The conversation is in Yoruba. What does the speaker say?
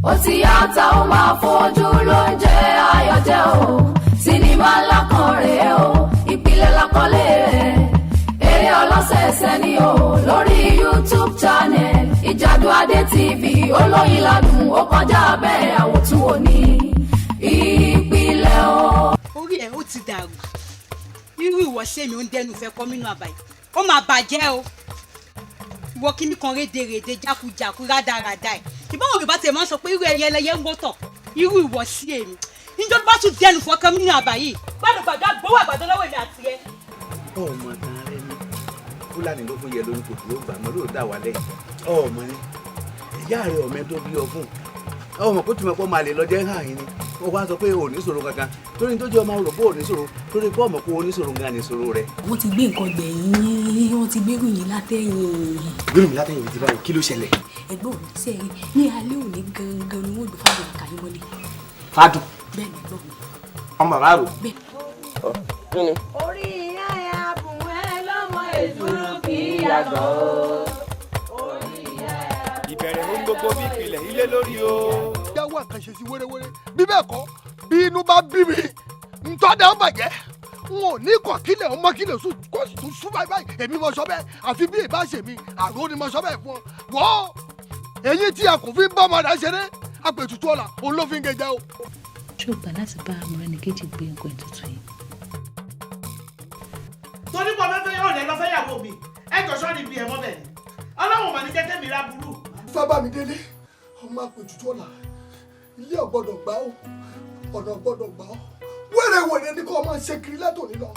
Ó ti yá ta, ó máa fojú lóúnjẹ ayọ̀ jẹ́ o. Sinimá ńlá kan rèé o, Ìpìlẹ̀ lákọlé rẹ̀. Eré ọlọ́sẹ̀ẹsẹ̀ ni o lórí YouTube channel Ìjàdù Adé TV. Olóyin ládùn, ó kọjá bẹ́ẹ̀, àwòtún òní Ìpìlẹ̀ o. Orí ẹ̀ ó ti dàrú. Irú ìwọ́sẹ̀ mi ò ń dẹnu fẹ́ kọ́ mínú àbàyè, ó máa bàjẹ́ o. Ìwọ kíní kan rédèrèdè, jákujàku, rádaràda ẹ̀. Ìbọn Yorùbá tẹ̀ máa ń sọ pé irú ẹyẹ ẹlẹ́yẹ ń wọ́tọ̀. Irú ìwọ́sí èmi níjọ́ tó bá tún dẹnu fọ́kàn mínú àbàyè, gbàdúgbàdú àgbówó àgbàdo lọ́wọ́ èmi àti ẹ. Ọmọ tán rẹ ní Fúlàní ló fún yẹ lórí kòtò ló gbà mọ́ ló dà wálẹ̀. Ọmọ ni ìyá rẹ, ọmọ tó bí ọ fún ọmọ kó tún mọ pé ọmọ àlè lọ́jọ́ hàn yín ni. Ó wá sọ pé ò ní ṣòro kankan torí tó jẹ́ ọmọ rò pé ò ní ṣòro, torí pé ọmọ kó o ní ṣòro gan ni ṣòro rẹ. Wọ́n ti gbé nǹkan gbẹ̀yìn, wọ́n ti gbérù yín látẹ̀yìn. Gbérù mi látẹ̀yìn ti báwo? Kí ló ṣẹlẹ̀? Ẹ̀gbọ́n mi, sẹ́yìn ní alẹ́ òní gangan ni wọ́n gbé fáwọn ìka yín mọ́lẹ̀. Fádùn? Bẹ́ẹ̀ ni, ẹ̀gbọ́n mi. Ọmọ bàbá rò. Bẹ́ẹ̀. Kí ni? Orí ìyá ẹ̀ abùn ẹ lọ́mọ, èsúrú kì í yàgò. Ìbẹ̀rẹ̀ ohun gbogbo bí ìpìlẹ̀ ilé lórí o. Yàwó àkànṣe sí wéréwéré, bí bẹ́ẹ̀ kọ́, bí inú bá bí mi ntọ́da ń bàjẹ́, n ò ní kọ̀ kílẹ̀ ọmọ kílẹ̀ sùn kó sì tún sún báyìí báyìí. Èmi mo sọ bẹ́ẹ̀, àfi bí ìbá ṣe mi àrò ni mo sọ bẹ́ẹ̀ fún ọ. Wọ́ èyí tí a kò fi ń bá ọmọ rẹ̀ ṣeré, àpètùtù ọ̀la òun ló fi ń gẹ̀jẹ̀ o. Ṣé o gbà láti bá Mọ́rẹ́níkejì gbé nǹkan ètùtù yìí? Torí pọ̀ fẹ́fẹ́ yóò rẹ̀ lọ fẹ́yàwó mi, ẹ jọ sọ́ọ́ ni bí ẹ mọ́ bẹ́ẹ̀ ni Ọlọ́run mà ní jẹ́ kẹ́mi rà burú. Fábàmídélé, ọmọ àpètùtù ọ̀la, ilé ọ̀gbọ́dọ̀ gbà ó, ọ̀nà ọ̀gbọ́dọ̀ gbà ó, wẹ́rẹ́wẹ̀rẹ́ ni kò máa ṣe kiri látòní lọ.